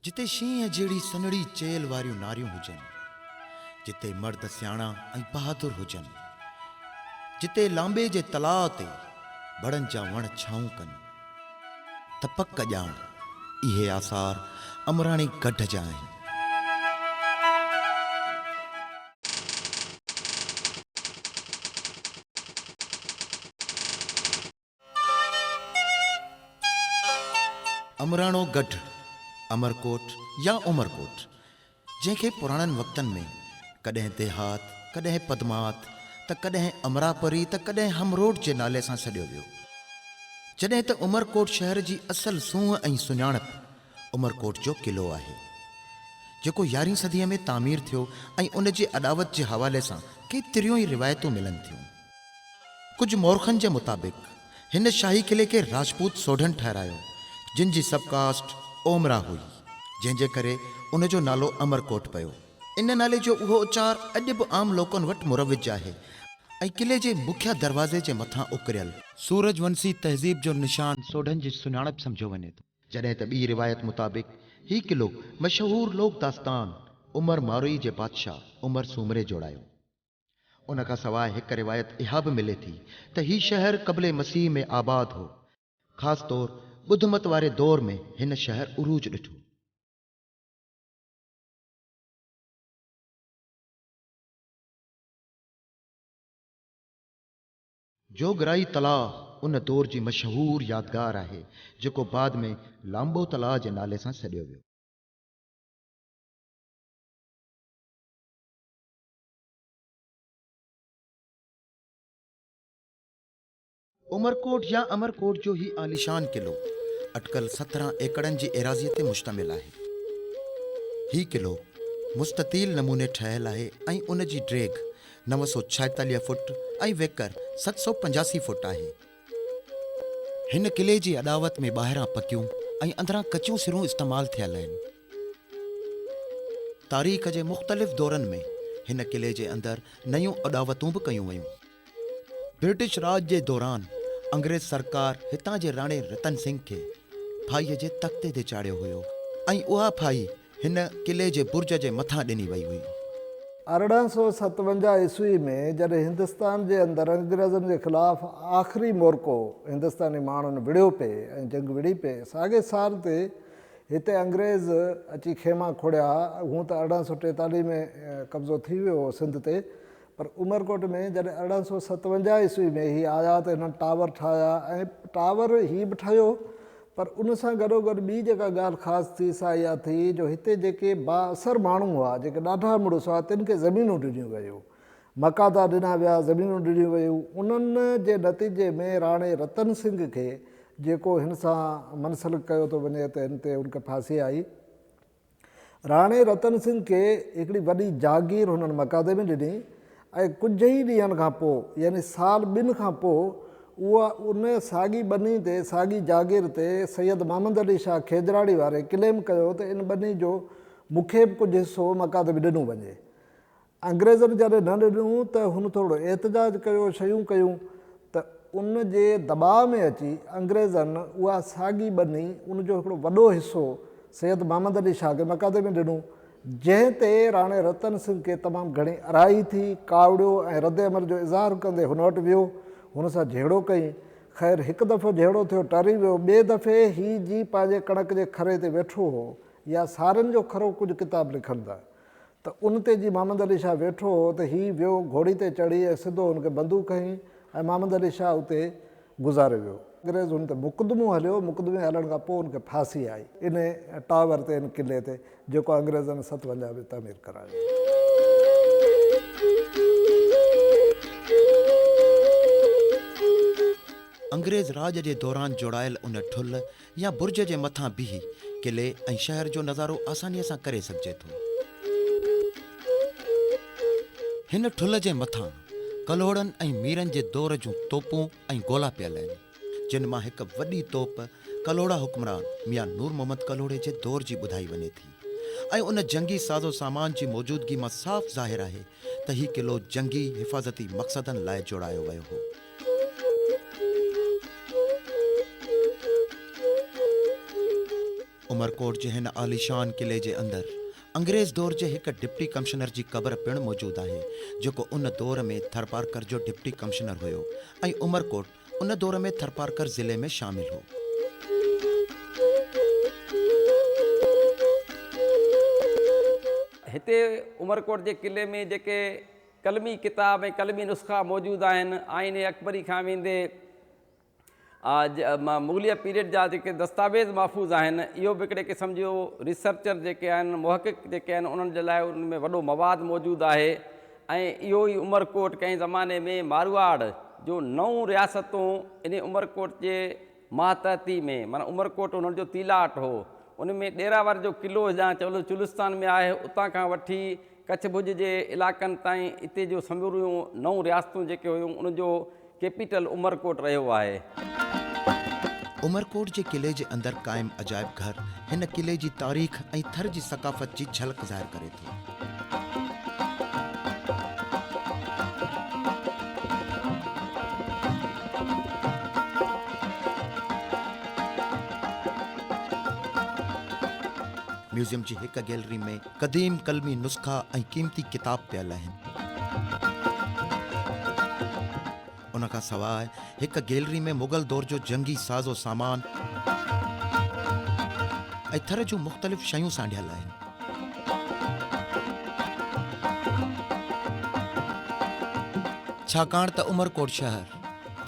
جتي شينهن جهڙي سنهڙي چيلهه واريون ناريون هجن، جتي مرد سياڻا ۽ بهادر هجن، جتي لانٻي جي تلاء تي بڙن جا وڻ ڇانو ڪن، ته پڪ ڄاڻ اهي آثار امراڻي گڍ جا آهن. امراڻو گڍ، امرڪوٽ يا عمرڪوٽ، جنهن کي پراڻن وقتن ۾ ڪڏهن ديهات، ڪڏهن پدمات ته ڪڏهن امراپري ته ڪڏهن همروٽ جي نالي سان سڏيو ويو. جڏهن ته عمرڪوٽ شهر جي اصل سونهن ۽ سڃاڻپ عمرڪوٽ جو قلعو آهي، جيڪو يارهين صديء ۾ تعمير ٿيو ۽ ان جي اڏاوت جي حوالي سان ڪيتريون ئي روايتون ملن ٿيون. ڪجهه مورخن جي مطابق هن شاهي قلعي کي راجپوت سوڍن ٺهرايو، جن جي سب ڪاسٽ اومرا هئي، جنهن جي ڪري ان جو نالو امرڪوٽ پيو. ان نالي جو اهو اچار اڄ به عام لوڪن وٽ مروج آهي ۽ قلعي جي مکيه دروازي جي مٿان اڪريل. سورج ونسي تهذيب جو نشان سوڍن جي سڃاڻپ سمجهيو وڃي ٿو. جڏهن ته ٻي روايت مطابق هي قلعو مشهور لوڪ داستان عمر ماروئي جي بادشاهه عمر سومري جوڙايو. ان کان سواء هڪ روايت اها به ملي ٿي ته هي شهر قبل مسيح ۾ آباد هو. خاص طور ٻڌمت واري دور ۾ هن شهر عروج ڏٺو. جوڳرائي تلاء ان دور جي مشهور يادگار آهي، جيڪو بعد ۾ لانٻو تلاء جي نالي سان سڏيو ويو. عمرڪوٽ يا امرڪوٽ جو هي عاليشان قلعو اٽڪل 17 ايڪڙن جي ايراضيء تي مشتمل آهي. هي قلعو مستطيل نموني ٺهيل آهي ۽ ان جي ڊيگهه 946 فوٽ ۽ ويڪر 785 فوٽ آهي. هن قلعي جي اڏاوت ۾ ٻاهران پڪيون ۽ اندران ڪچيون سرون استعمال ٿيل آهن. تاريخ جي مختلف دورن ۾ هن قلعي جي اندر نيون اڏاوتون به ڪيون ويون. برٽش راڄ جي دوران انگريز سرڪار هتان جي راڻي رتن سنگهه کي ڦاهيء جي تختي تي چاڙهيو هيو ۽ اها ڦاهي هن قلعي جي برج جي مٿان ڏني وئي هئي. 1857 عيسوي ۾ جڏهن هندستان جي اندر انگريزن جي خلاف آخري مورڪو هندستاني ماڻهن وڙهيو پئي ۽ جنگ وڙهي پئي، ساڳئي سال تي هتي انگريز اچي خيما کوڙيا، هونء ته 1843 ۾ قبضو ٿي ويو هو سنڌ تي، پر عمرڪوٽ ۾ جڏهن 1857 عيسوي ۾ هي آيا ته هنن ٽاور ٺاهيا ۽ ٽاور هي به ٺهيو پر ان سان گڏوگڏ ٻي جيڪا ڳالهه خاص ٿي سا اها ٿي جو هتي جيڪي بااثر ماڻهو هئا، جيڪي ڏاڍا مڙس هئا، تن کي زمينون ڏنيون ويون. مقاعدا ڏنا ويا، زمينون ڏنيون ويون، انهن جي نتيجي ۾ راڻي رتن سنگهه کي جيڪو هن سان منسلڪ ڪيو ٿو وڃي ته هن تي هن کي ڦاسي آئي. راڻي رتن سنگهه کي هڪڙي وڏي جاگير هنن مقاعدي ۾ ڏني ۽ ڪجهه ئي ڏينهن کان پوء يعني سال ٻن کان پوء اها ان ساڳي ٻني تي ساڳي جاگير تي سيد محمد علي شاهه کيجراڙي واري ڪليم ڪيو ته ان ٻني جو مون کي به ڪجهه حصو مقاعدي ۾ ڏنو وڃي. انگريزن جڏهن نه ڏنو ته هن ٿورڙو احتجاج ڪيو، شيون ڪيون ته ان جي دٻاء ۾ اچي انگريزن اها ساڳي ٻني ان جو هڪڙو وڏو حصو سيد محمد علي شاهه کي مقاطعي ۾ ڏنو، جنهن تي راڻي رتن سنگهه کي تمام گهڻي ارائي ٿي، ڪاوڙيو ۽ رد عمل جو اظهار ڪندي هن وٽ ويو، هن سان جهيڙو ڪيائين. خير هڪ دفعو جهيڙو ٿيو ٽري ويو، ٻئي دفعي هي جي پنهنجي ڪڻڪ جي کري تي ويٺو هو يا سارين جو کرو ڪجهه ڪتاب لکن ٿا. ته ان تي جي محمد علي شاهه ويٺو هو ته هي ويو گهوڙي تي چڙهي ۽ سڌو هن کي بندوق هنئي ۽ محمد علي شاهه اتي گذاري ويو. انگريز هن تي مقدمو هليو، مقدمي هلڻ کان پوء هن کي ڦاسي آئي ان ٽاور تي ان قلعي تي جيڪو انگريزن 57 ۾ تعمير ڪرايو. انگريز راڄ جي دوران جوڙايل ان ٺلهه يا برج جي مٿان بيهي قلعي ۽ شهر جو نظارو آسانيء سان ڪري سگهجي ٿو. هن ٺلهه جي مٿان ڪلهوڙن ۽ ميرن جي دور جون توپون ۽ گولا پيل آهن، جن مان هڪ وڏي توپ ڪلهوڙا حڪمران ميان نور محمد ڪلهوڙي جي دور جي ٻڌائي وڃي ٿي ۽ ان جنگي ساز و سامان جي موجودگي مان صاف ظاهر آهي ته هي قلعو جنگي حفاظتي مقصدن لاء جوڙايو ويو هو. عمرڪوٽ جي هن عاليشان قلعي جي اندر انگريز دور جي هڪ ڊپٽي ڪمشنر جي قبر پڻ موجود آهي، جيڪو ان دور ۾ ٿرپارڪر جو ڊپٽي ڪمشنر هيو ۽ عمرڪوٽ ان دور ۾ ٿرپارڪر ضلعي ۾ شامل هو. هتي عمرڪوٽ جي قلعي ۾ جيڪي قلمي ڪتاب ۽ قلمي نسخا موجود آهن، آئين اڪبري کان ويندي مغليه پيريڊ جا جيڪي دستاويز محفوظ آهن، اهو به هڪڙي قسم جو ريسرچر جيڪي آهن، محقق جيڪي آهن، انهن جي لاء ان ۾ وڏو مواد موجود آهي ۽ اهو ئي عمرڪوٽ ڪنهن زماني ۾ مارواڙ جو نئون رياستون انهي عمرڪوٽ جي ماتحتي ۾ معنيٰ عمرڪوٽ انهن جو تيلاٽ هو، ان ۾ ڏيراور جو قلعو هيڏانهن چولستان ۾ آهي، اتان کان وٺي ڪڇ ڀڄ جي علائقن تائين اتي جون سموريون نئون رياستون جيڪي هيون ان جو ڪيپيٽل عمرڪوٽ رهيو آهي. عمرڪوٽ جي قلعي جي اندر قائم عجائب گهر هن قلعي جي تاريخ ۽ ٿر جي ثقافت جي جهلڪ ظاهر ڪري ٿو. ميوزيم جي هڪ گيلري ۾ قديم قلمي نسخا ۽ قيمتي ڪتاب پيل آهن. ان کان سواء هڪ گيلري ۾ مغل دور جو جنگي ساز و سامان ۽ ٿر جون مختلف شيون سانڍيل آهن. ڇاڪاڻ ته عمرڪوٽ شهر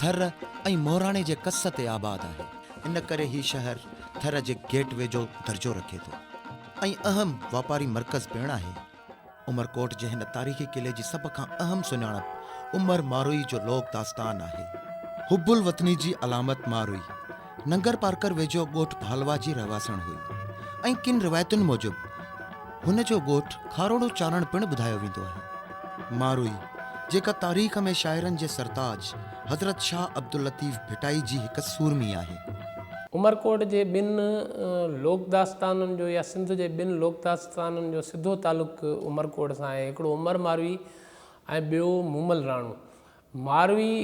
ٿر ۽ مهراڻي جي ڪس تي آباد آهي، ان ڪري هي شهر ٿر جي گيٽ وي جو درجو رکي ٿو. ۽ اهم واپاري مرڪز پڻ آهي. عمرڪوٽ جي هن تاريخي قلعي جي سڀ کان اهم سڃاڻپ عمر ماروئي جو لوڪ داستان آهي. حب الوطني جي علامت ماروئي ننگر پارڪر ويجهو ڳوٺ ڀالوا جي رهواسڻ هئي ۽ ڪن روايتن موجب هن جو ڳوٺ کاروڙو چارڻ پڻ ٻڌايو ويندو آهي. ماروئي جيڪا تاريخ ۾ شاعرن جي سرتاج حضرت شاهه عبداللطيف ڀٽائي جي هڪ سورمي آهي. عمرڪوٽ جي ٻن لوڪ داستانن جو يا سنڌ جي ٻن لوڪ داستانن جو سڌو تعلق عمرڪوٽ سان آهي. هڪڙو عمر ماروي ۽ ٻيو مومل راڻو. ماروي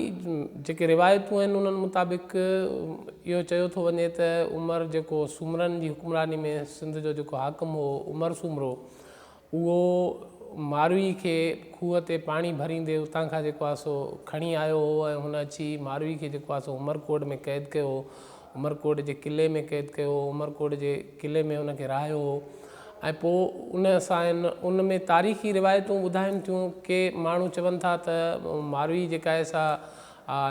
جيڪي روايتون آهن انهن مطابق اهو چيو ٿو وڃي ته عمر جيڪو سومرن جي حڪمراني ۾ سنڌ جو جيڪو حاڪم هو عمر سومرو اهو ماروي کي کوهه تي پاڻي ڀريندي اتان کان جيڪو آهي سو کڻي آيو هو ۽ هن اچي ماروي کي جيڪو آهي سو عمرڪوٽ ۾ قيد ڪيو هو. عمرڪوٽ جي قلعي ۾ قيد ڪيو هو. عمرڪوٽ جي قلعي ۾ هن کي رهايو هو ۽ پوء ان سان ان ۾ تاريخي روايتون ٻڌائين ٿيون ڪي ماڻهو چون ٿا ته ماروي جيڪا آهي سا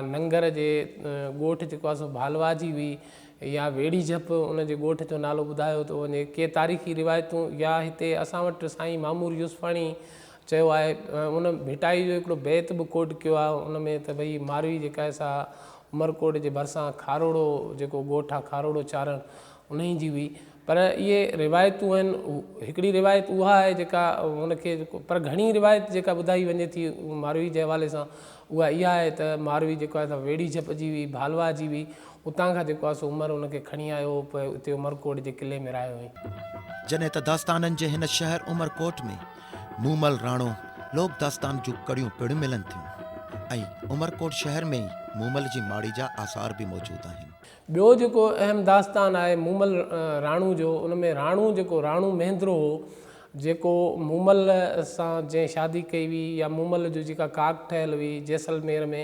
ننگر جي ڳوٺ جيڪو آهي سو ڀالوا جي هئي يا ويڙهي جهپ ان جي ڳوٺ جو نالو ٻڌايو ٿو وڃي. ڪي تاريخي روايتون يا هتي اسان وٽ سائين معمور يوسفاڻي چيو آهي ان ڀٽائي جو هڪڙو بيت به ڪوٽ ڪيو آهي ان ۾ ته ڀئي ماروي جيڪا آهي سا عمرڪوٽ جي ڀرسان کاروڙو جيڪو ڳوٺ آهي کاروڙو چارڻ انهي جي هئي پر اهي روايتون آهن هڪڙي روايت اها آهي جيڪا ان کي پر گهڻي روايت جيڪا ٻڌائي وڃي ٿي ماروي جي حوالي سان اها اها آهي ته ماروي جيڪو آهي سا ويڙهي جهپ جي هئي ڀالوا جي هئي اتان کان جيڪو آهي سو عمر ان کي کڻي آيو هو پوء اتي عمرڪوٽ جي قلعي ۾ رهايو هئائين. جڏهن ته داستانن جي هن شهر عمرڪوٽ ۾ مومل راڻو لوڪ داستان جون ڪڙيون پڻ ملن ٿيون ۽ عمرڪوٽ شهر ۾ ئي مومل جي ماڙي جا آثار به موجود آهن. ٻيو جيڪو اهم داستان آهي مومل راڻو جو ان ۾ راڻو جيڪو راڻو مهندرو هو جيڪو مومل سان جنهن شادي ڪئي هئي يا مومل جو جيڪا ڪاڪ ٺهيل هئي جيسلمير ۾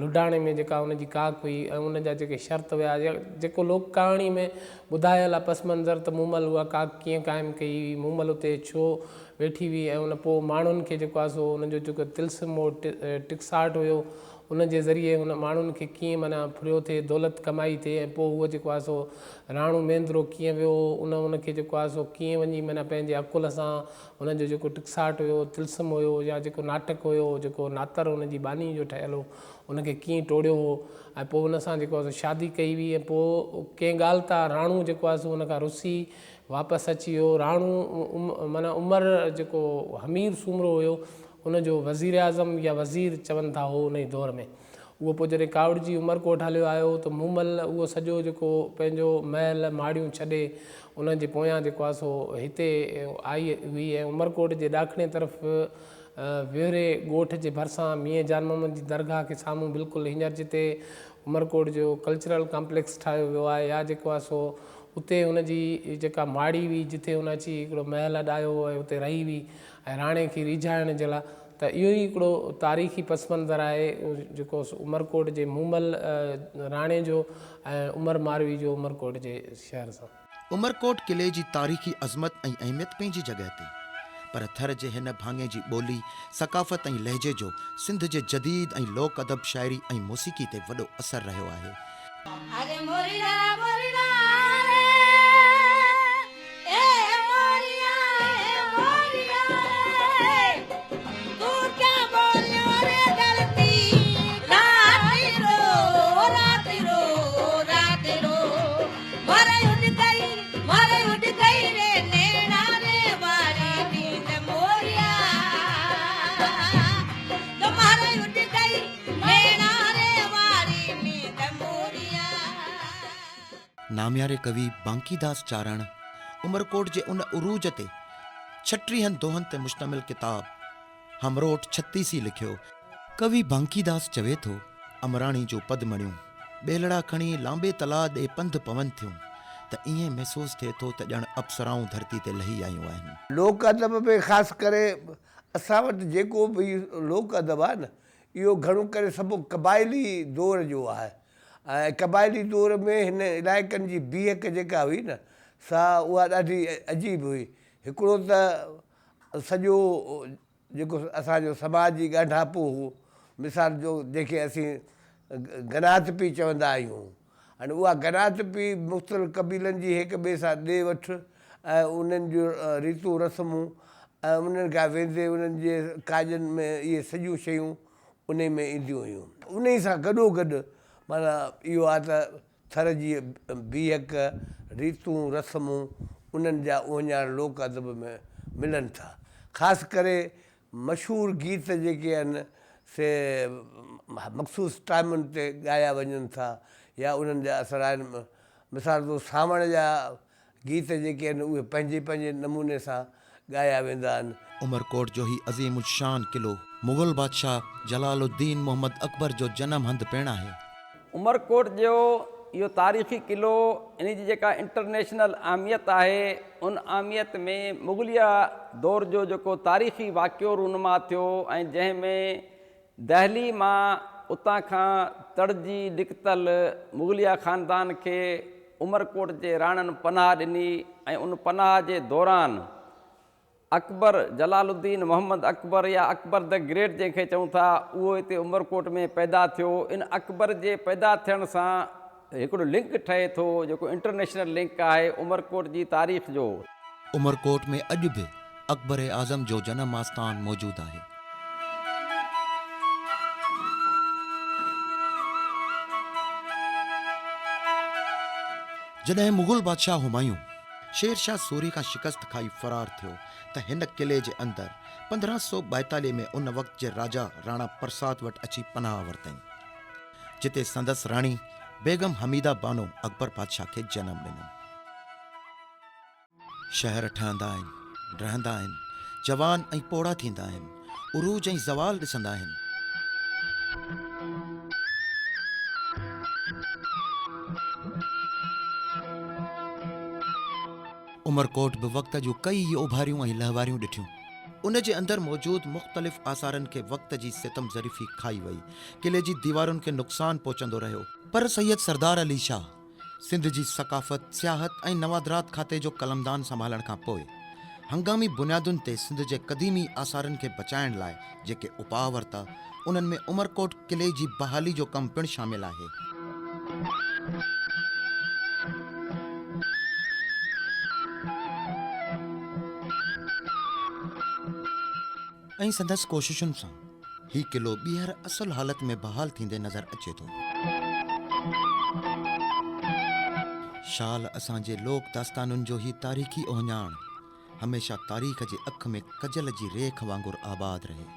لڊاڻي ۾ جيڪا ان جي ڪاڪ هئي ۽ ان جا جيڪي شرط هيا يا جيڪو لوڪ ڪهاڻي ۾ ٻڌايل آهي پس منظر ته مومل اها ڪاڪ ڪيئن قائم ڪئي هئي مومل اتي ڇو ويٺي هئي ۽ ان پوء ماڻهن کي جيڪو آهي سو ان جو جيڪو طلسم هو ٽڪساٽ هيو ان جي ذريعي هن ماڻهن کي ڪيئن معنيٰ ڦريو ٿي، دولت ڪمائي ٿي ۽ پوء هو جيڪو آهي سو راڻو ميندرو ڪيئن ويو، ان ان کي جيڪو آهي سو ڪيئن وڃي معنيٰ پنهنجي عقل سان هن جو جيڪو ٽڪساٽ هيو، طلسم هيو يا جيڪو ناٽڪ هيو، جيڪو ناتر هن جي ٻانهي جو ٺهيل هو، ان کي ڪيئن ٽوڙيو هو ۽ پوء ان سان جيڪو آهي سو شادي ڪئي هئي ۽ پوء ڪنهن ڳالهه تان راڻو جيڪو آهي سو ان کان رسي واپس اچي ويو. راڻو معنيٰ عمر جيڪو حمير سومرو هيو، ان جو وزيراعظم يا وزير چون ٿا هو انهي دور ۾ اهو پوء جڏهن ڪاوڙجي عمرڪوٽ هليو آيو ته مومل اهو سڄو جيڪو پنهنجو محل ماڙيون ڇڏي انهن جي پويان جيڪو آهي سو هتي آئي هئي ۽ عمرڪوٽ جي ڏاکڻي طرف ويهري ڳوٺ جي ڀرسان ميين جان محمد جي درگاهه کي سامهون بلڪل هينئر جتي عمرڪوٽ جو ڪلچرل ڪامپليڪس ٺاهيو ويو آهي يا جيڪو آهي سو اتي هن جي جيڪا ماڙي هئي جتي هن اچي هڪڙو محل اڏايو هو ۽ اتي رهي هئي ۽ راڻي کي ريجهائڻ جي لاء ته اهو ئي هڪڙو تاريخي پس منظر آهي جيڪو عمرڪوٽ جي مومل راڻي جو ۽ عمر ماروي جو عمرڪوٽ جي شهر سان. عمرڪوٽ قلعي جي تاريخي عظمت ۽ اهميت پنهنجي جڳهه تي، پر ٿر جي هن ڀاڱي جي ٻولي، ثقافت ۽ لهجي جو سنڌ جي جديد ۽ لوڪ ادب، شاعري ۽ موسيقي تي وڏو اثر رهيو آهي. اري موريا موريا ري اي موريا اي موريا ري تون ڪيا بوليو ري غلطي رات رو رات رو رات رو مارئي اڏ گئي مارئي اڏ گئي ري نيڻا ري واري نيند موريا تو مارئي اڏ گئي نيڻا ري واري نيند موريا. نامياري ڪوي بانڪيداس چارڻ عمرڪوٽ جي ان عروج تي ڇٽيهن دوهن تي مشتمل ڪتاب همروٽ ڇتيسي لکيو. ڪوي بانڪيداس چوي ٿو. امراڻي جون پدمڻيون ٻيلڙا کڻي لانٻي تلاء ڏي پنڌ پون ٿيون ته ائين محسوس ٿئي ٿو ته ڄڻ اپسرائون ڌرتي تي لهي آيون آهن. لوڪ ادب ۾ خاص ڪري اسان وٽ جيڪو به لوڪ ادب آهي نه اهو گهڻو ڪري سڀ قبائلي دور جو آهي ۽ قبائلي دور ۾ هن علائقن جي بيهڪ جيڪا هئي نه سا اها ڏاڍي عجيب هئي. هڪڙو ته سڄو جيڪو اسان جو سماجي ڳانڍاپو هو، مثال جو جنهن کي اسين گناتپي چوندا آهيون، هاڻي اها گناتپي مختلف قبيلن جي هڪ ٻئي سان ڏي وٺ ۽ انهن جون ريتون رسمون ۽ انهن کان ويندي انهن جي ڪاڄن ۾ اهي سڄيون شيون انهي ۾ اينديون هيون. انهي سان گڏوگڏ معنيٰ اهو آهي ته ٿر جي بيهڪ، ريتون رسمون انهن جا اهڃاڻ لوڪ ادب ۾ ملن ٿا. خاص ڪري مشهور گيت جيڪي آهن سي مخصوص ٽائمن تي ڳايا وڃن ٿا يا انهن جا اثر آهن. مثال طور سانوڻ جا گيت جيڪي آهن اهي پنهنجي پنهنجي نموني سان ڳايا ويندا آهن. عمرڪوٽ جو هي عظيم الشان قلعو مغل بادشاهه جلال الدين محمد اڪبر جو جنم هنڌ پڻ آهي. عمرڪوٽ جو اهو تاريخي قلعو ان جي جيڪا انٽرنيشنل اهميت آهي ان اهميت ۾ مغليه دور جو جيڪو تاريخي واقعو رونما ٿيو ۽ جنهن ۾ دهلي مان اتان کان تڙجي نڪتل مغليه خاندان کي عمرڪوٽ جي راڻن پناهه ڏني ۽ ان پناهه جي دوران اڪبر، جلال الدين محمد اڪبر يا اڪبر the great جنهن کي چئون ٿا، اهو هتي عمرڪوٽ ۾ پيدا ٿيو. ان اڪبر جي پيدا ٿيڻ سان هڪڙو لنڪ ٺهي ٿو، جيڪو انٽرنيشنل لنڪ آهي عمرڪوٽ جي تاريخ جو. عمرڪوٽ ۾ اڄ به اڪبر اعظم جو جنم آستان موجود آهي. جڏهن مغل بادشاهه همايون شير شاهه سوري کان شڪست کائي فرار ٿيو ته هن قلعي جي اندر 1542 ۾ ان وقت جي راجا راڻا پرساد وٽ اچي پناهه ورتائين، جتي سندس راڻي بيگم حميده بانو اڪبر بادشاهه کي جنم ڏنو. شهر ٺهندا آهن، ڊهندا آهن، جوان ۽ پوڙها ٿيندا آهن، عروج ۽ زوال ڏسندا آهن. عمرڪوٽ به وقت جون ڪيئي اوڀاريون ۽ لهواريون ڏٺيون. ان جي اندر موجود مختلف آثارن کي وقت جي ستم ظريفي کائي وئي. قلعي جي ديوارن کي نقصان پهچندو رهيو. پر سيد سردار علي شاهه سنڌ جي ثقافت، سياحت ۽ نوادرات کاتي جو قلمدان سنڀالڻ کان پوء هنگامي بنيادن تي سنڌ جي قديمي آثارن کي بچائڻ لاء جيڪي اپاء ورتا، انهن ۾ عمرڪوٽ قلعي جي بحالي جو ڪم پڻ شامل آهي. ۽ سندس ڪوششن سان هي قلعو ٻيهر اصل حالت ۾ بحال ٿيندي نظر اچي ٿو. شال اسان جي لوڪ داستانن جو هي تاريخي اهڃاڻ هميشه تاريخ جي اک ۾ ڪجل جي ريک وانگر آباد رهي.